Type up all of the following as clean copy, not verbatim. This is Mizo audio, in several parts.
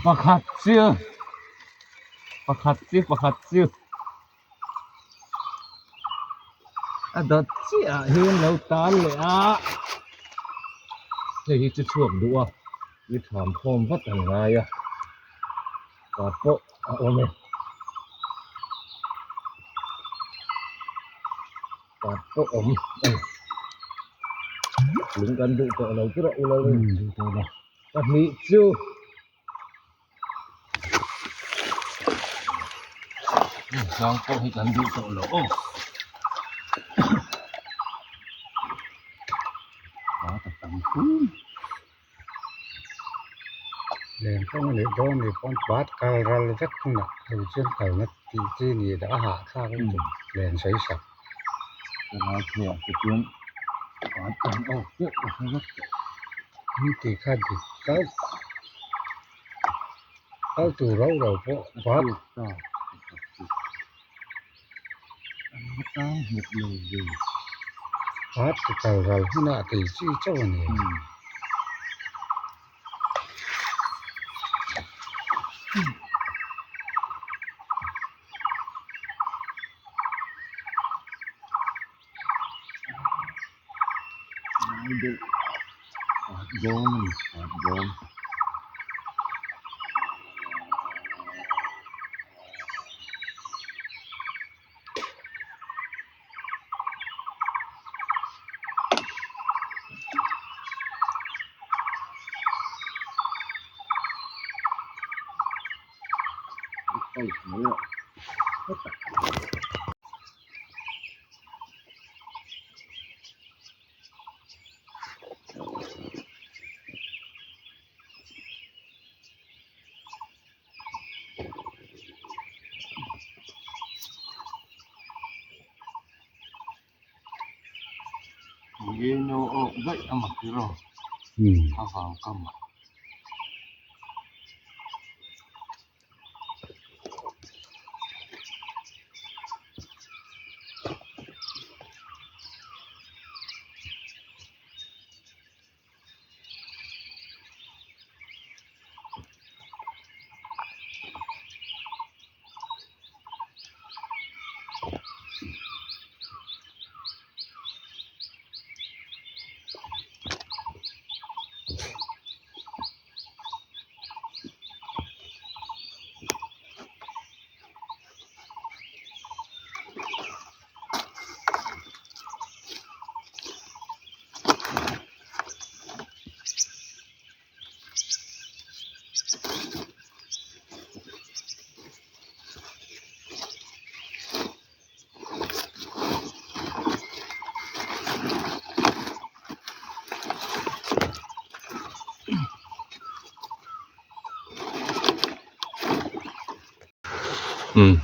Pakhat chu pakhat chu pakhat chu a dawt chiah ah hian lo tan leh a hei hi chu chhuak duh a i tham khawm vat ang ngai a tah pawh a awm e tah pawh awm a ni lung kan duh tawh lo chu rawh u lo pahnih chu. Tlang pawh hi kan duh tawh lo aw a ta tam khum Len kawng a nih dawn ni pawn pat kal ral vek hunah hei chuan kalna tih chi ni dah a hahthlak lutuk len sawi sak. Ka theiah te chuan pat an awk teuh ka hre vek tawh. An tih kha dik kal kal tur rau rau pawh pat. Pat ti kal ral hunah tei chi chauh a ni.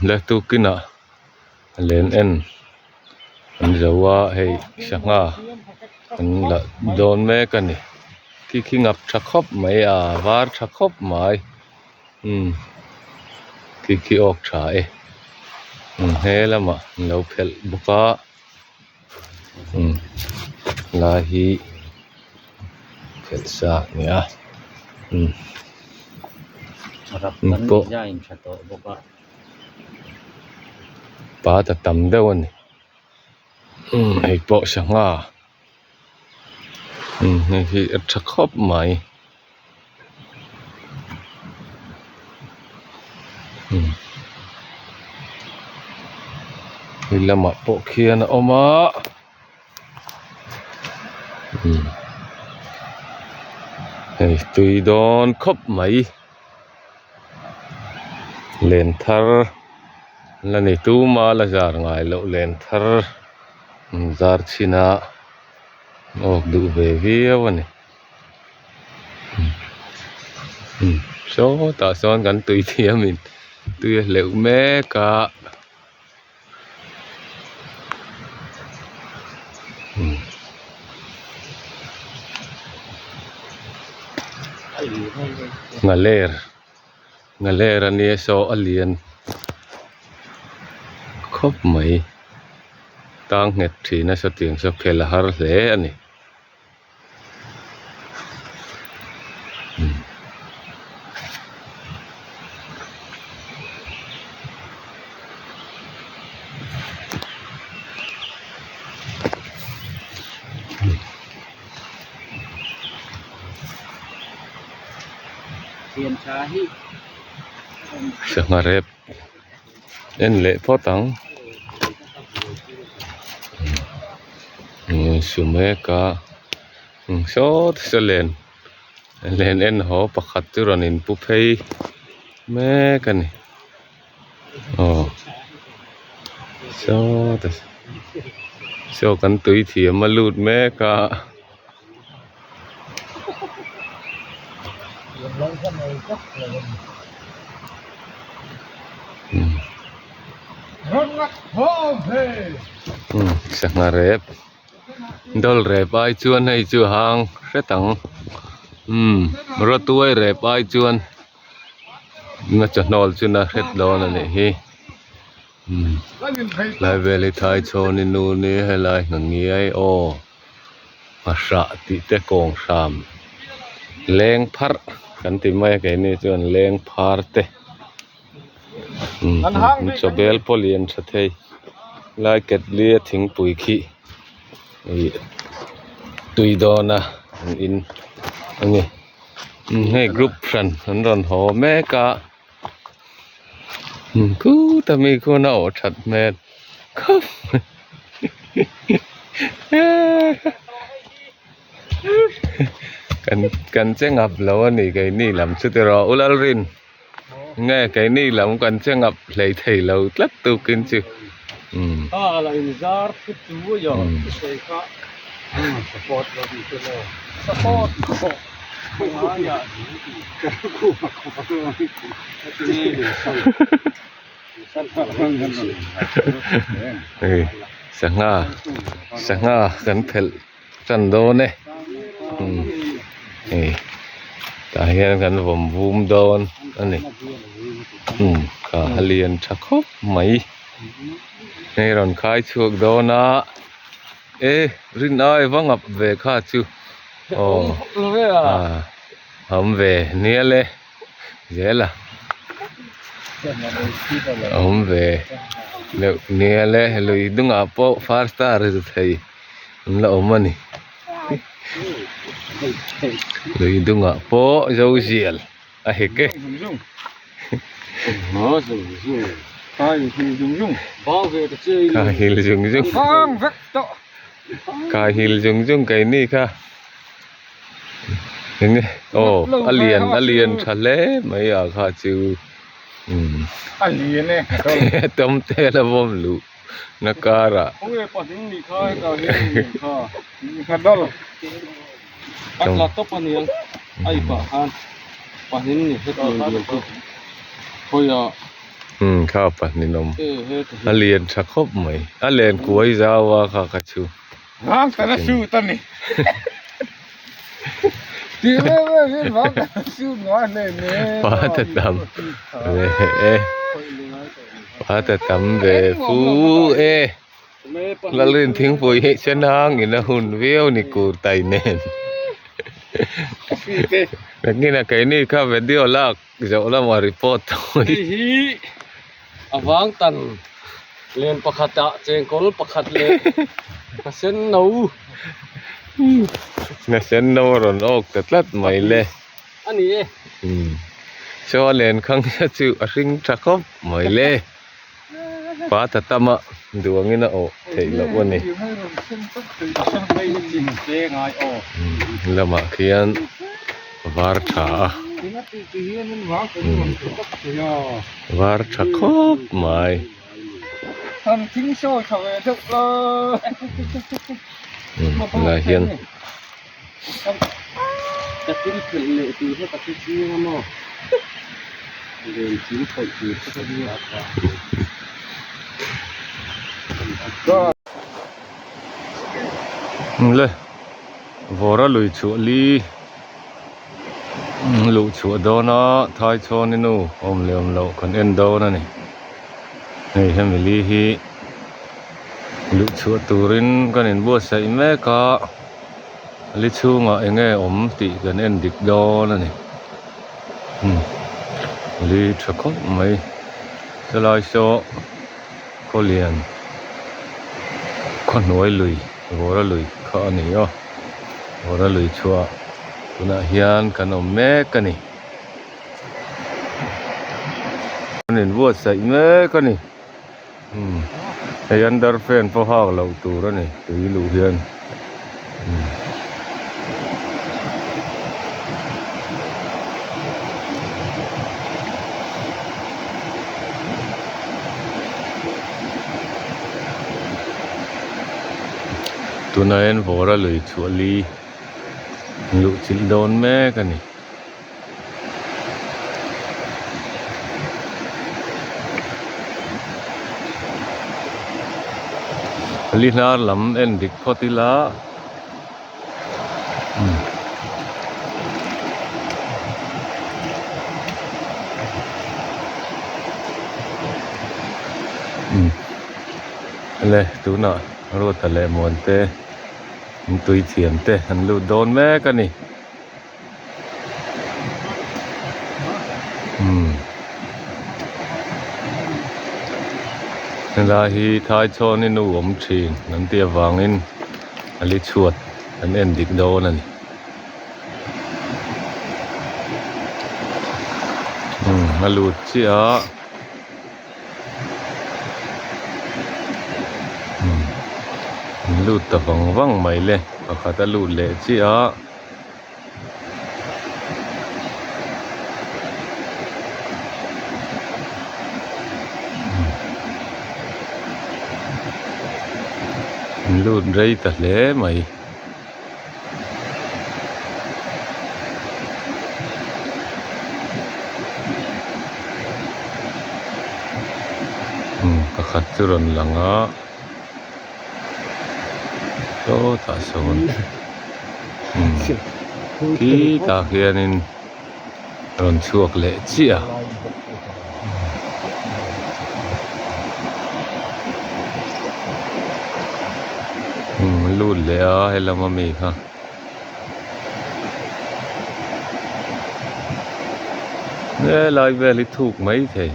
Le tukinah len en an zo a hei sangha an la dawn mek a ni khi khi ngap tha khawp mai a var tha khawp mai umm khi khi awk tha e he lamah an lo phelh bawk a umm lai hi phelh sa a ni a umm pawh pat a tam deuh a ni umm hei pawh sangha umm hei hi a tha khawp mai umm hei lamah pawh khian a awm a umm hei tui dawn khawp mai len thar la ni tuma la zar ngai loh len thar an zar chhin a awk duh ve viau a ni. Sawtah sawn kan tui thiamin tui a hleuh mek a nghaler nghaler a nia saw a lian khawp mai tang nghet thin a sawtiang saw phel a har hle a ni. Sangha rep en leh phawt ang su mek a saw saw len len en haw pakhat chu rawn in pu phei mek a ni aw sawtah saw kan tui thiam a lut mek a. Sangha rep dawl rep ai chuan hei chu hang hret ang umm rawtuai rep ai chuan na chawhnawl chu na hret dawn a nih hi umm lai vel hi thai chhawn i nu ni helai hna ngiai aw. Nghahrah tih te kawng hram leng pharh kan ti mai a keini chuan leng phar te chaw bel pawh lian tha thei lai ketli a thingpui khi ih tui dawn a an in a ni hei group hran an rawn haw mek a khuta mi khuan a awh that hmel khawp mai kan kan che ngap lo a ni keini lam chu tiraw u Lalrin nge keini lam kan che ngap hlei thei lo tlat tukin chu umm. Hei sangha sangha kan phelh tan dawn e umm hei tah hian kan vawm vum dawn a ni umm kha a lian tha khawp mai hei rawn khai chhuak dawn a. E rin ai va ngap ve kha chu aw awm ve nial e zel a awm ve deuh nial e lui dungah pawh first star zu thei an la awm a ni lui dungah pawh zo zial a hek e. Ka hil zung zung ka hil zung zung keini kha enge aw a lian a lian tha hle mai a kha chu umm tawm te la vawm luh na karah. Umm kha pahnih awm a lian tha khawp mai a len kuai zau a kha kha chu pa ta tam ve e pa ta tam ve fu e. Lalrin thingpui hi senang in a hun viau ni kur tai nen nakin a keini kha video lak zawh lamah report tawh hei hi a vang tan len pakhat ah chengkawl pakhat leh a sen no a sen no a rawn awk ta tlat mai le a ni e saw a len khang hi chu a hring tha khawp mai le. Pa ta tama duangin a awh theih loh a ni lamah khian var tha a var tha khawp mai helai hian. Le vawra lui chhuah li luh chhuah dawn a thai chhawn i nu awm leh awm loh kan en dawn a ni hei hemi li hi luh chhuah turin kan inbuatsaih mek a. Li chhungah eng nge awm tih kan en dik dawn a ni umm li tha khawp mai helai saw khawlian khawhnuai lui vawra lui kha a ni a vawra lui chhuah tunah hian kan awm mek a ni. an inbuatsaih mek a ni umm hei under fan pawh hak loh tur a ni tui luh hian umm. Tunah hian vawra lui chhuah li luh chilh dawn mek a ni. Li hnar lam en dik phawt ila le tunah Ruata leh Muante an tui thiam te an lut dawn mek a ni. Umm helai hi thaichhawn in u awm thin an tih avangin a li chhuat an en dik dawn a ni umm a lut chiah a umm an lut ta vang vang mai le pakhat a lut leh chiah a. An lut rei ta hle mai. Umm pakhat chu rawn lang a. Sawtah sawn umm khitah khianin rawn chhuak leh chiah a. Umm lut leh a helam ami kha. Helai vel hi thuk maithei.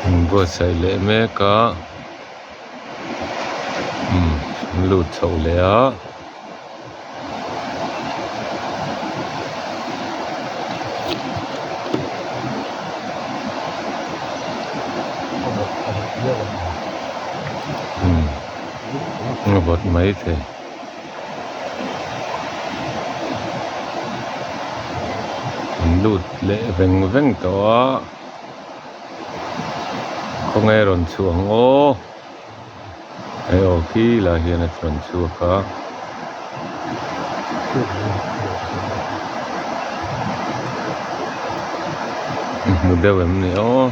An buatsaih leh mek a umm an lut chho leh a. Umm a vawt maithei. An lut leh veng veng tawh a khawnge rawn chhuah ang aw hei aw khi lai hian a rawn chhuak a. Hmu deuh em ni aw.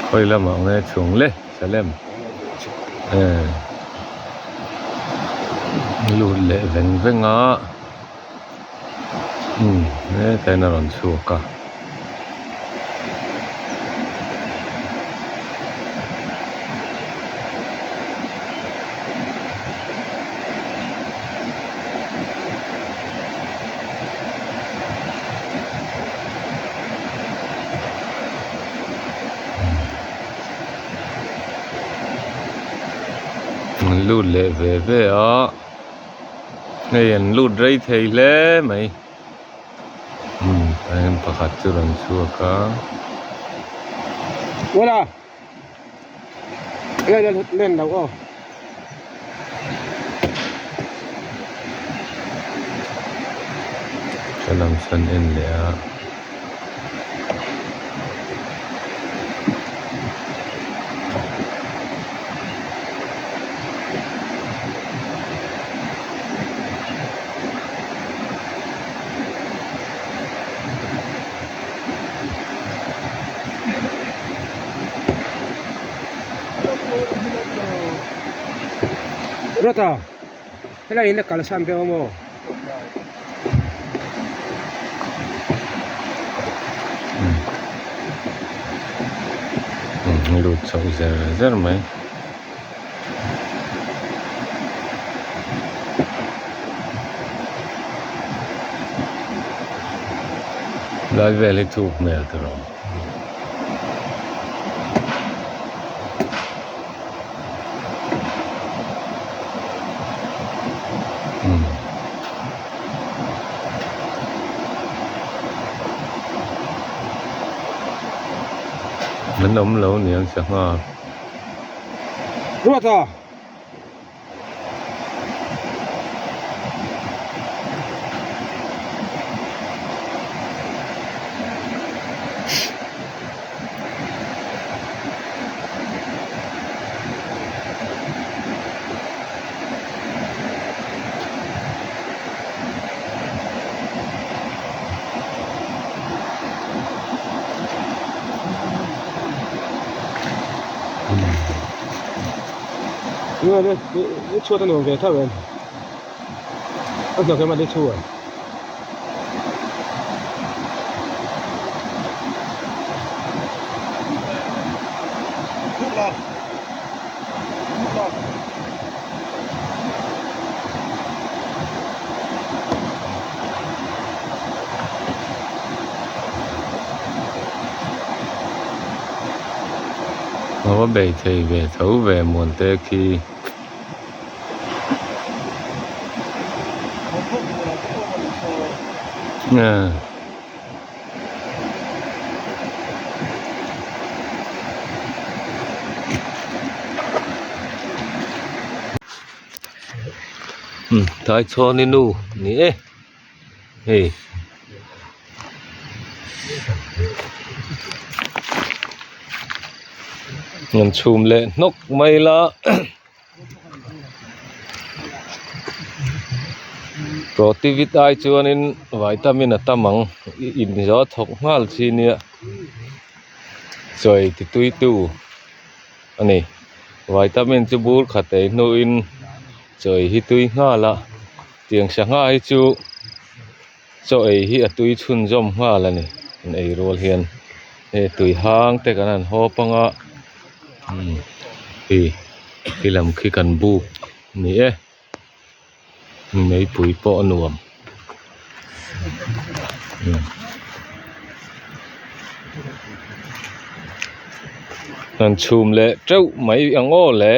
Khawi lamah nge chhung le Salem eh lut leh veng veng a umm hetah hian a rawn chhuak a. An lut leh ve ve a hei an lut rei thei hle mai umm tah hian pakhat chu rawn chhuak a. Wala len len lo aw. Salam san en leh a. Ruata helai in a kalsan deuh a maw? Lut chhoh zer zer mai. Lai vel hi thuk hmel tur a awm. An awm lo niang sangha. Ruata! I chhuat a nuam ve tho em a hnawk em a ni chhuat. A va bei thei ve tho ve muante khi. Thaichhawni nu ni e hei. An chhum leh hnawk mai la. Protivit ai chuanin vitamin a tam ang i inzawh a thawk nghal chi nia chawi ti tui tu a ni vitamin chu bur khat ei hnuin chawi hi tui nghal a tiang sangha hi chu chaw ei hi a tui chhunzawm nghal a ni an ei rual hian hei tui hang te kan han hawp anga umm hei khi lam khi kan buk a ni e meipui pawh a nuam an chhum leh teuh mai ang aw le.